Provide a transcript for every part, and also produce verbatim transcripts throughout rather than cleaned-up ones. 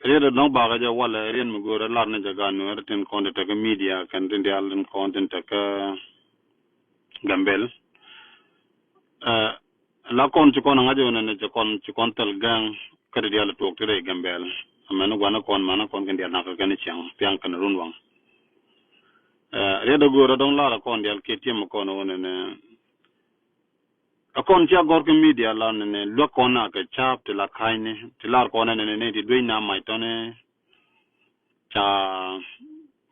Riet ɛ nɔk bakä jɛ walɛ riet mi go̱o̱rɛ lar ni jɛ gaat Nuɛɛr tin kɔn ti tekä media kɛn tin diaal tin kɔn tin tekä Gambel. Ɛ, la kɔn ci kɔn ŋa̱c ɣöö nɛnɛ ci kɔn, ci kɔn thil gäŋ kä ti diaal tuɔɔk ti rɛy Gambel. Amɛn gua̱n kɔn, man kɔn kɛn diaal nakä kɛn ciaŋ thiaŋ kɛn run waŋ. Ɛ, riet ɛ go̱o̱rɛ dɔ̱ŋ lar kɔn diaal kiɛ tiɛm kɔn ɣöö nɛnɛ ɛ kɔn cia gɔ̱r kä media la nɛnɛ luäk kɔn na kɛ ca̱a̱p ti la ka̱cni ti lar kɔn nɛnɛ ni ti duec na mac tɔni ca,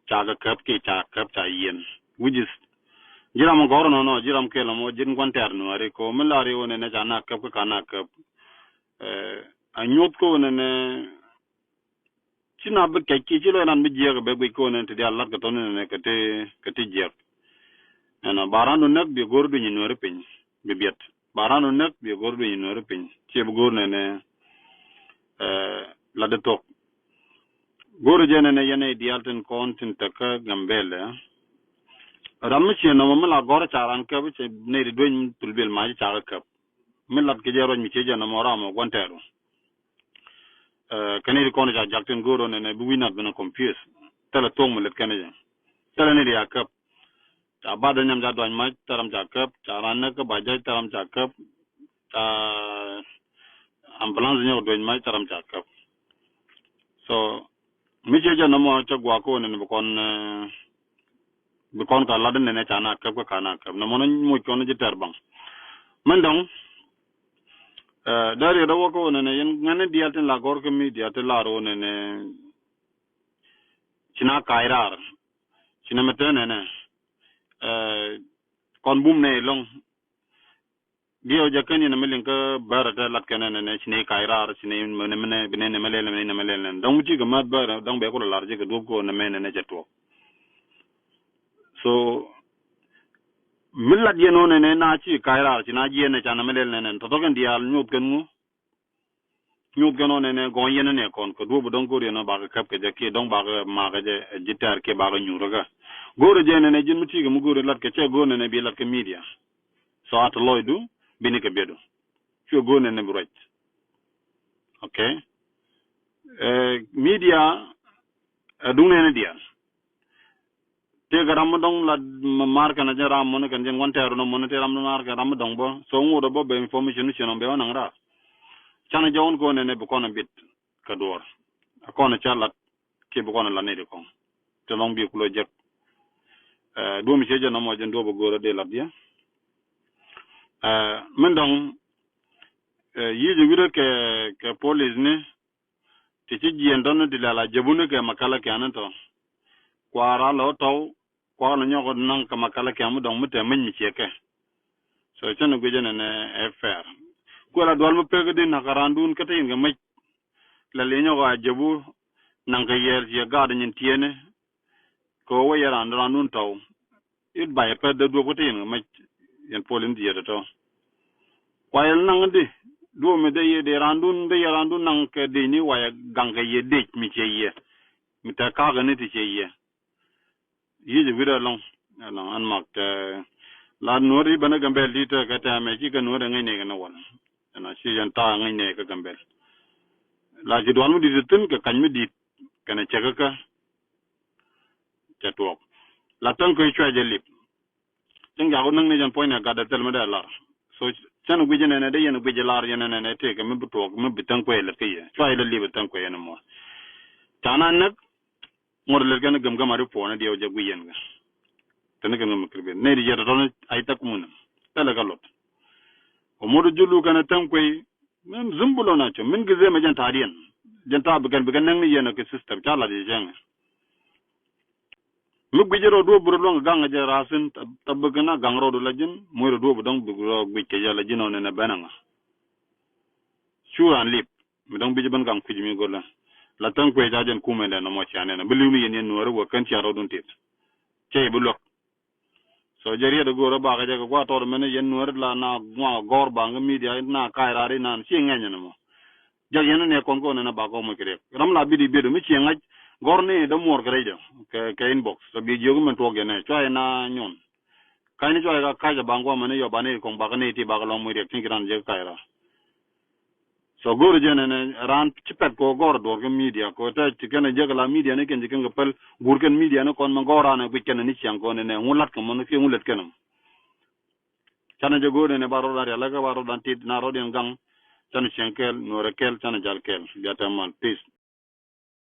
ca kɛ käp kiɛ ca käp ca yiɛn. Which is ji̱ ram gɔ̱r nɔnɔ, ji̱ ram kɛl mɔ ji̱n gua̱n tɛr Nuääri ko mi lar i̱ wä nɛnɛ ca na käp kä ka na käp. Ɛ, a nyuɔth ko nɛnɛ ci na bi kɛc kiɛ ci lɔc ran bi jiɛk bɛ guic kɔn in ti diaal lat kɛ tɔn in nɛ kɛ ti, kɛ ti jiɛk. Ɛnɔ ba ran du näk bi go̱r duny in Nuääri piny bi biɛt. Ba ran du näk bi go̱r duny in Nuääri piny. Ci bi go̱r nɛnɛ, ɛ, lat di thok. Go̱r jɛ nɛnɛ yɛn i̱ diaal tin kɔn tin tekä Gambel. Ram mi ciɛ nɔmɔ mi la gɔ̱r ca ran käp ci nɛy di dueny thul bil mac ca kɛ käp. Mi lat kɛ jɛ ruac mi ciɛ jɛ nɔmɔ ram ɔ gua̱n tɛɛru. Ɛ, kɛn i̱ kɔn ca jak tin go̱o̱r ɔ nɛnɛ bi wi̱i̱ nath bi nɛ confuse. Thilɛ thuɔ̱k mi lät kɛn jɛ. Thilɛ ni ri a käp. Ca bat dee nyam ca duany mac thil ram ca käp. Ca ran näk kä ba jac thil ram ca käp. Ca ambulance nyɔk duany mac thil ram ca käp. So mi ciɛ jɛ nɔmɔ cä guak kä wä nɛnɛ bi kɔn, ɛ, bi kɔn ka lat nɛnɛ ca na käp kä ka na käp nɔmɔ ni muc kɔn ji̱ tɛr baŋ. Min dɔŋ, ɛ, dee riet dee wä kä wä nɛnɛ yɛn ŋäni diaal tin la gɔr kä media ti lar wä nɛnɛ ci na kac raar ci na mi te nɛnɛ, ɛ, kɔn bum nɛ ilɔŋ. Diɛw jɛ kɛn yɛn mi liŋ kä bär ɛ te lat kɛn nɛnɛ ci nɛ kac raar ci nɛ mi nɛ mi nɛ bi nɛ nɛ mi lɛl nɛ mi nɛ mi lɛl nɛ dɔŋ mi ti kɛ mäth bär dɔŋ bɛ kulɛ lar jɛ kɛ duɔp kɛ wä nɛ mɛ nɛnɛ cɛ tuɔk. So mi lat yɛn wä nɛnɛ na ci kac raar ci na jiɛn nɛ ca nɛ mi lɛl nɛnɛ tɔtɔ kɛn diaal nyuɔth kɛn ŋu. Nyuth kɛn ɔ nɛnɛ gɔny yɛn nɛ kɔn kɛ duɔp dɔŋ go̱r yɛn ɔ bakɛ käp kɛ jɛ kiɛ dɔŋ bakɛ makɛ jɛ ji̱ tɛɛr kiɛ bakɛ nyuur kä. Go̱r jɛ nɛnɛ ji̱n mi ti̱i̱ kɛ mi go̱r lat kɛ cɛ go̱r nɛnɛ bi lat kɛ media. So a ti lɔcdu bini kɛ biɛtdu. Cuɛ go̱r nɛnɛ bi ruac. Okay. Ɛ, media ɛ duŋ nɛnɛ diaal. Tëëkɛ ram mi dɔ̱ŋ la mar kɛn a jɛn ram mɔni kɛn jɛn wan tɛɛr nɔ mɔni tëë ram mi mar kɛn ram mi dɔ̱ŋ bä. So ŋot a bä bɛ information ni cien ɔm bɛ wä naŋ raar. Canɛ jɔwän kɛ wä nɛnɛ bi kɔn a bit kɛ duɔɔr. A kɔn a ca lat kiɛ bi kɔn a lat ni di kɔŋ. Tɛ lɔŋ bi kulɔ jek. Ɛ, duɔ̱m ciɛ jɛ nɔmɔ jɛn duɔ̱p a go̱o̱r a dee lat yɛ. Ɛ, min dɔ̱ŋ, ɛ, yic a wi̱rä kɛ, kɛ police ni. Ti ci jiɛn tɔni ti lɛl a jepuni kɛ makala kiani tɔ. Kuaar a lɔ tɔw kuaar lɔ nyɔk naŋ kɛ makala kiani mi dɔŋ mi te mec mi ciɛ kɛ. So cɛn guic ɛn ɛn ɛ fair. Kuɛ la dual mi pek di nakä randun kä te yin kɛ mec. Lɛl inyɔk a jepu naŋ kɛ yɛɛl ciɛ gaat nyin tiɛni. Kɛ ɣöö wä yɛ raan raan dun tɔw. It ba yɛ pɛth dee duɔp kä te yin kɛ mec yɛn puɔl in diet tɔ. Kua yɛ naŋ di duɔp mi dee yɛ dee raan dun dee yɛ raan dun naŋ kɛ dec ni wa yɛ gaŋ kɛ yɛ dec mi ciɛ yɛ. Mi te kakä ni ti ciɛ yɛ. Yic wi̱rɛ ɛlɔ̱ŋ. Ɛlɔ̱ŋ ɛn mak tɛ la nuɔ̱ri bänä Gambɛl di̱t tɛ kɛ tɛmɛ ci kɛ nuɔ̱ri ŋäc nɛ kɛ ni wal. Ɛn a ci yɛn ta̱a̱ ŋäc nɛ kɛ Gambɛl. La ci dual mi di̱t thi̱n kɛ ka̱ny mi di̱t kɛnɛ cɛ kä kä. Cɛ tuɔɔk la täŋ kɛ cuɛ jɛ lip. Cäŋ jaku näk ni jɛn puɔ̱ny nɛ gat dee thil mi dee lar. So cɛn guic nɛnɛ dee yɛn guic lar yɛn nɛnɛ tëëkɛ mi bi tuɔɔk mi bi täŋ kuɛ lät kä yɛ cua yɛ lät lip ɛ täŋ kuɛ yɛn mɔ. Ca na näk ŋuɔ̱t lät kɛn gäm gäm a ri puɔ̱n diɛw jɛ guic yɛn kɛ. Tɛn kɛn gäm kir bin nɛy di yɛ tɔtɔn a yi thɛk mun thilɛ kä lot. Ɔ mot julu kɛn a täŋ kuɛ min zim bulɔ na cɔ min gi zem a jɛn ta̱a̱diɛn. Jɛn ta̱a̱ bi kɛn bi kɛn näk ni yɛn a kɛ system ca lat yɛ cɛŋɛ. Mi guic rɔ duɔ̱p bi rɔ luäŋ gaŋ jɛ rasin tabik na gaŋ rɔ du la ji̱n muc rɔ duɔ̱p bi dɔ̱ŋ bi rɔ guic kɛ jɛ la ji̱n ɔ nɛnɛ ben aŋa. Cu ran lip mi dɔ̱ŋ bi jɛ ben gaŋ kui̱c mi go̱lä. La täŋ kuec ca jɛn kumɛ dɛn nɔmɔ cia nɛn bi li̱w ni yɛn yɛn nuɔ̱ɔ̱ri wä kɛn cia rɔ dun tit. Cɛ yɛ bi luäk. So jɛ riet a go̱o̱r a bakä jɛ kɛ gua̱a̱ tɔɔt mɛn yɛn nuɔ̱ɔ̱ri la na ŋuak gɔ̱r baŋ kä media na ka̱a̱c raar inan ci ŋɛny nɔmɔ. Jɔk yɛn ni nɛ kɔn kɔn ni na bakɔ moc kɛ riɛk ram la bidi bidi mi ciɛ ŋa̱c gɔr ni dɔ muɔr kɛ rɛy dɔ kɛ, kɛ inbox tɔ bi jiök min tuɔk yɛn nɛ cua yɛn na nyuɔn. Ka̱c ni cua yɛ ka ka̱c a baŋ guamɛ ni yɔ ba ni kɔŋ bakɔ ni ti bakɔ lɔŋ moc riɛk tin ki ran jɛ ka̱c ra. Tɔ go̱o̱rä jɛ nɛnɛ ran ci pɛt kɛ ɣöö gɔ̱r duɔ̱ɔ̱r kä media kɛ ɣöö te ci kɛn ɛ jek la media ni kɛn ci kɛn kɛ päl guur kɛn media ni kɔn mɛ gɔ̱r ran ɛ guic kɛn ni ciaŋ kɛ ɣöö nɛnɛ ŋu la̱t kɛ mɔn kiɛ ŋu lät kɛn mɔ. Canɛ jɛ go̱o̱rä nɛnɛ ba rɔ̱dan rial lä kä ba rɔ̱dan tit na rɔ̱diɛn gaŋ. Canɛ cieŋ kɛɛl nuɔrɛ kɛɛl canɛ jal kɛɛl bia tɛm mal. Peace.